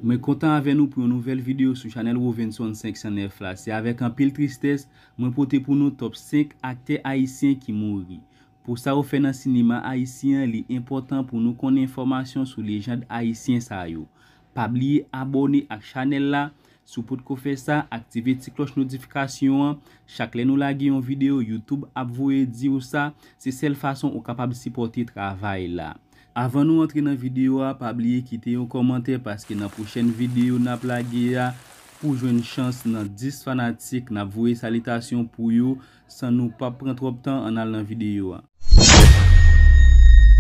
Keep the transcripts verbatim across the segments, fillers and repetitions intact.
Mwen kontan avè nou pou yon nouvèl videyo sou chanèl Rovenson senk san nèf la. Se avèk anpil tristès mwen pote pou nou top senk aktè ayisyen ki mouri. Pou sa yo fè nan sinema ayisyen an, li enpòtan pou nou konnen enfòmasyon sou lejand ayisyen sa yo. Pa bliye abòne ak chanèl la. Si w potko fè sa, aktive ti klòch notifikasyon an. Chak lè nou lage yon videyo, YouTube ap voye di w sa. Se sèl fason ou kapab sipòte travay la. Avan nou antre nan videyo a, pa bliye kite yon kòmantè, paske nan pwochèn videyo n ap lage a, pou jwenn chans nan dis fanatik, n ap voye salitasyon pou yo, san nou p ap pran twòp tan, ann al nan videyo a.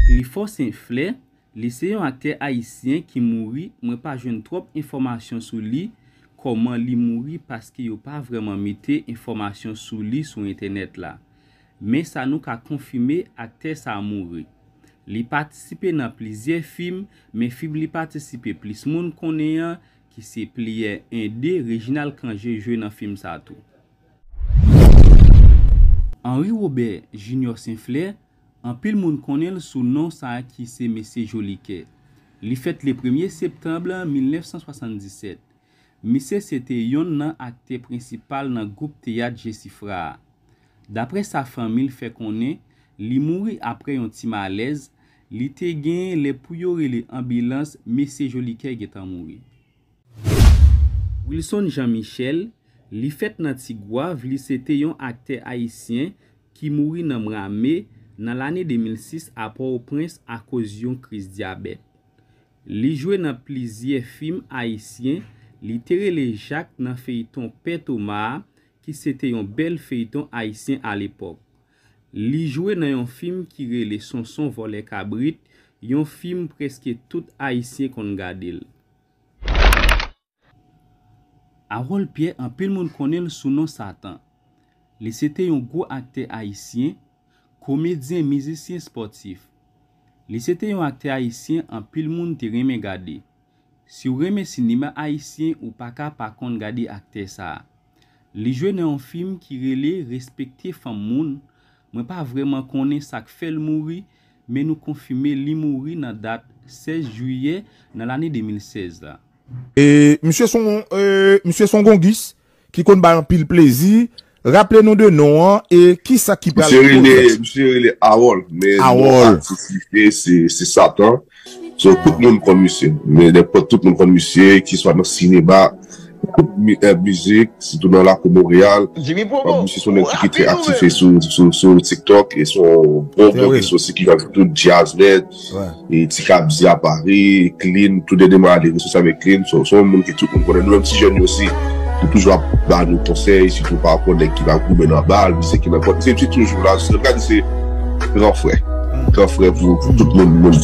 Clifford Saint Flay, li se yon aktè ayisyen ki mouri, mwen pa jwenn twòp enfòmasyon sou li, kòman li mouri, paske yo pa vrèman mete enfòmasyon sou li sou entènèt la. Men sa nou ka konfime, aktè sa a mouri. Li patisipe nan plizyè fim, men fim li patisipe plis moun konnen an, ki se Plière en deux, Reginald Cangé jwe nan fim sa tou. Henri Robert Junior Saint Flay, anpil moun konnen l sou non sa a ki se Mesye Jolikè. Li fèt le premye septanm mil nèf san swasanndisèt. Misye se te yonn nan aktè prensipal nan gwoup teyat Jesifra a. Daprè sa fanmi l fè konnen, li mouri aprè yon ti malèz li te genyen lè pou yo rele anbilans, Mesye Jolikè gentan mouri. Wilson Jean Michel, li fèt nan Tigwav, li se te yon aktè ayisyen ki mouri nan mwa me nan lane de mil sis a Pòtoprens akoz yon kriz dyabèt. Li jwe nan plizyè fim ayisyen, li te rele Jak nan feyton Pè Toma a, ki se te yon bèl feyton ayisyen alepòk. Li jwe nan yon fim ki rele Sonson Vòlè Kabrit, yon fim prèske tout ayisyen konn gade l. Harold Pierre, anpil moun konnen l sou non Satan. Li se te yon gwo aktè ayisyen, komedyen, mizisyen espòtif. Li se te yon aktè ayisyen anpil moun te renmen gade. Si w renmen sinema ayisyen, ou pa ka pa konn gade aktè sa a. Li jwe nan yon fim ki rele Respekte Fanm Moun. Mwen pa vrèman konnen sa k fè l mouri, men nou konfime li mouri nan dat sèz jiyè nan lane de mil sèz la. E misye se yon, e, misye se yon gongis ki konn bay anpil plezi. Raple nou de non an e kisa ki pral... Misye rele, misye rele Harold, men non atis li se, se Satan. So, tout moun konn misye. Men nenpòt, tout moun konn misye, ki swa nan sinema, mi-, eh, mizik, sitou nan lakou Monreyal. Misye se yon nèg ki, ki trè aktif sou, sou, sou TikTok, e se yon bon, bon reso osi ki jwe avèk tout djaz nèt, e Ti Kabzi a Pari, Clean, tou de de mwen ale reso sa avèk Clean, so, se yon moun ki tout moun konnen. Nou menm ti jèn yo osi, nou toujou ap ba nou konsèy, sitou pa rapò nèg ki va goumen nan bal, misye ki nan kòd. Se, se toujou la, se, gade, se gran frè. Gran frè pou, pou tout moun, moun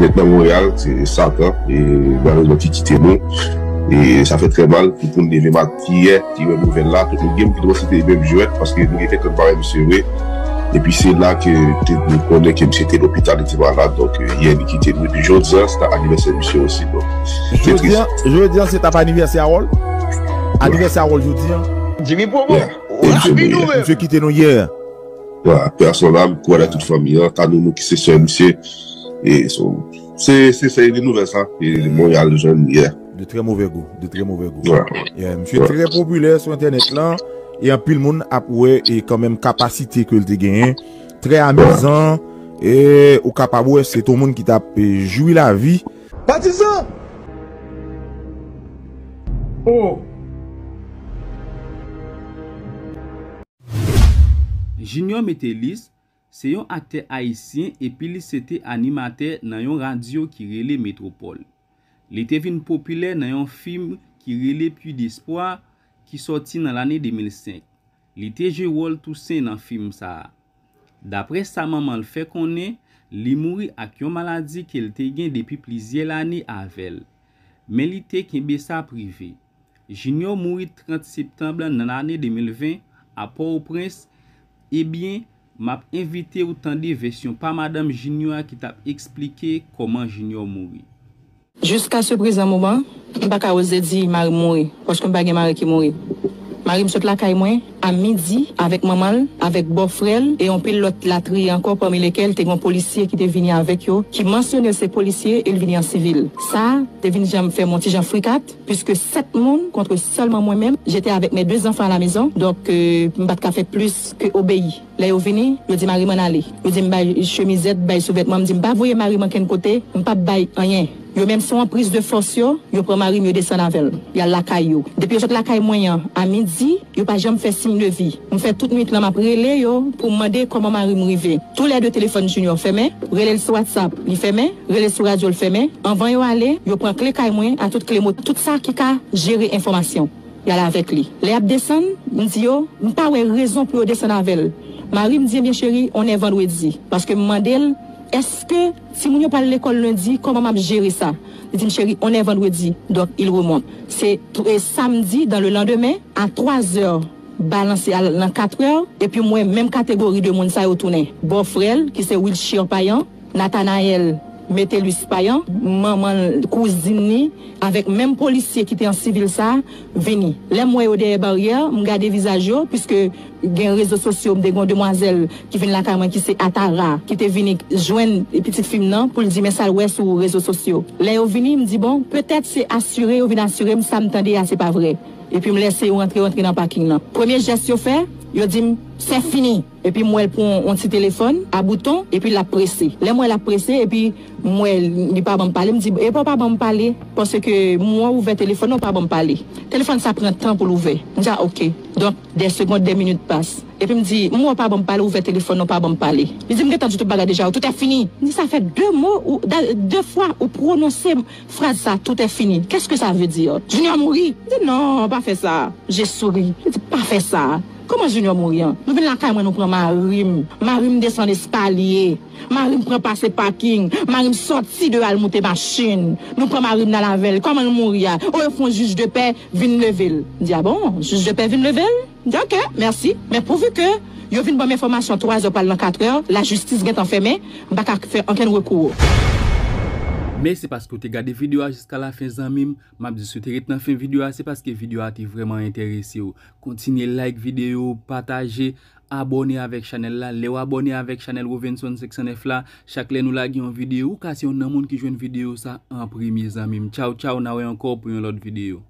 nèt nan Monreyal, se Satan, e malerezman ki kite nou. E sa fè trè mal, tout moun leve maten yè, ki wè nouvèl la, tout moun gen moun ki te panse se te menm jwèt, paske nou gen kèk tan nou pa wè misye vre. Epi se la ke te, nou konnen ke misye te lopital, li te malad, donk, e, yè li kite nou. Epi jodi a, se ta anivèsè misye osi, donk, se tris. Jodi a, jodi a, se t ap anivèsè Harold. Anivèsè Harold jodi a. Jimmy Promo. Yeah. Misye kite nou yè. Voilà, paix à son âme, kouwè a tout fanmi an, Tanou nou ki se sè misye. E so, se, se, se de nouvèl sa, e Monreyal jwenn yè. De très mauvais goût, de très mauvais goût. Voilà. Yeah, misye trè popilè sou entènèt lan, e anpil moun ap wè e kanmenm kapasite ke l te genyen. Trè amizan, e ou kapab wè se t on moun ki t ap, e, jwi lavi. Patizan! Oh! Junior Metellus se yon aktè ayisyen epi li se te animatè nan yon radyo ki rele Metwopòl. Li te vin popilè nan yon fim ki rele Puits d'Espoir ki sòti nan lane de mil senk. Li te jwe wòl Tousen nan fim sa a. Daprè sa manman l fè konnen, li mouri ak yon maladi ke l te gen depi plizyè lane avè l. Men li te kenbe sa prive. Junior mouri trant septanm nan lane de mil ven a Pòtoprens. Ebyen, m ap envite w tande vèsyon pa madanm Junior a ki t ap eksplike kòman Junior mouri. Jiska se prezan moman, m pa ka oze di mari m mouri, paske m pa gen mari ki mouri. Mari m sot lakay mwen a midi avèk manman l, avèk bòfrè l e yon pil lòt latriye ankò, pami lekèl te gen yon polisye ki te vini avèk yo, ki mansyone l se polisye e l vini an sivil. Sa te vin jan fè m yon ti jan frikat, puiske sèt moun contre seulement moi-même, j'étais avec mes deux enfants à la maison, donk euh, m pa t ka fè plis ke obeyi. Lè yo vini, yo di mari m ann ale. Yo di m bay chemizèt, bay souvètman, m di m pa voye mari m ankenn kote, m p ap bay anyen. Yo menm se yon anpriz de fòs yo, yo pran mari m, yo desann avè l. Y al lakay yo. Depi yo sot lakay mwen an, a midi, yo pa janm fè siy de vi. M fè tout nwit lan m ap rele yo pou m mande kòman mari m rive. Toulède telefòn Junior fèmen, rele l sou WhatsApp, li fèmen, rele l sou radyo, l fèmen. Anvan yo ale, yo pran kle kay mwen, a tout kle mo, tout sa ki ka jere enfòmasyon. Y al avèk li. Lè y ap desann, m di yo, m pa wè rezon pou yo desann avè l. Mari m di, ebyen cheri, on est vandredi. Paske m mande l, èske timoun yo pral lekòl lendi, kòman m ap jere sa? Li di m, cheri, on est vendredi. Donk, il remonte. Se t- e samdi, dans le lendemain, à trois heures, balanse al nan kat è, epi m wè menm kategori de moun sa yo tounen. Bòfrè l, ki se Wilshire Payan, Nathanaël Metellus Payan, manman l, kouzin li, avèk menm polisye ki te an sivil sa a, vini. Lè m wè yo dèyè baryè, m gade vizaj yo, puiske gen rezo sosyo, m te gen yon demwazèl ki vin lakay mwen ki se Atara, ki te vini jwenn pitit fi m nan pou l di men sa l wè sou rezo sosyo. Lè yo vini, m di bon, petèt se asire yo vin asire m, sa m tande a se pa vrè. Epi m lèse yo rantre, rantre nan paking nan. Premye jès yo fè, yo di m, c'est fini. Epi m wè l pran yon ti telefòn a bouton, epi l ap prese. Lè m wè l ap prese, epi m wè li pa ban m pale, m di, epa w pa ban m pale, paske m wè w ouvè telefòn nan, w pa ban m pale. Telefòn sa pran tan pou l ouvè. M di, a, oke. Donk, des secondes, des minutes passent. Epi m di, m wè w pa ban m pale, ouvè telefòn nan, w pa ban m pale. Li di, m gentan di tout bagay deja, tout est fini. M di, sa fè de mo, ou, da- de fwa ou pwononse fraz sa, tout est fini. Qu'est-ce que ça veut dire? Junior mouri. M di, non, pa fè sa. Je souris. Li di, pa fè sa. Kòman Junior mouri an? Nou vin lakay mwen, nou pran mari m. Mari m desann eskalye. Mari m pran pase paking. Mari m sòti deyò al moute machin. Nou pran mari m n al avè l. Kòman l mouri a? O, yo fè yon jij de pè vin leve l. M di, a bon? Jij de pè vin leve l? M di, oke, mèsi. Men pouvi ke yo vin ban m enfòmasyon twa zè pral nan kat è, lajistis gentan fèmen, m pa ka fè ankenn rekou. Mèsi paske w te gade videyo a jiska lafen, zanmi m. M ap di si w te ret nan fen videyo a, se paske videyo a te vrèman enterese w. Kontinye like videyo, pataje, abòne avèk chanèl la. Lè w abòne avèk chanèl Rovenson senk san nèf la, chak lè nou lage yon videyo, ou ka se youn nan moun ki jwenn videyo sa an premye, zanmi m. Tchaw tchaw, n a wè ankò pou yon lòt videyo.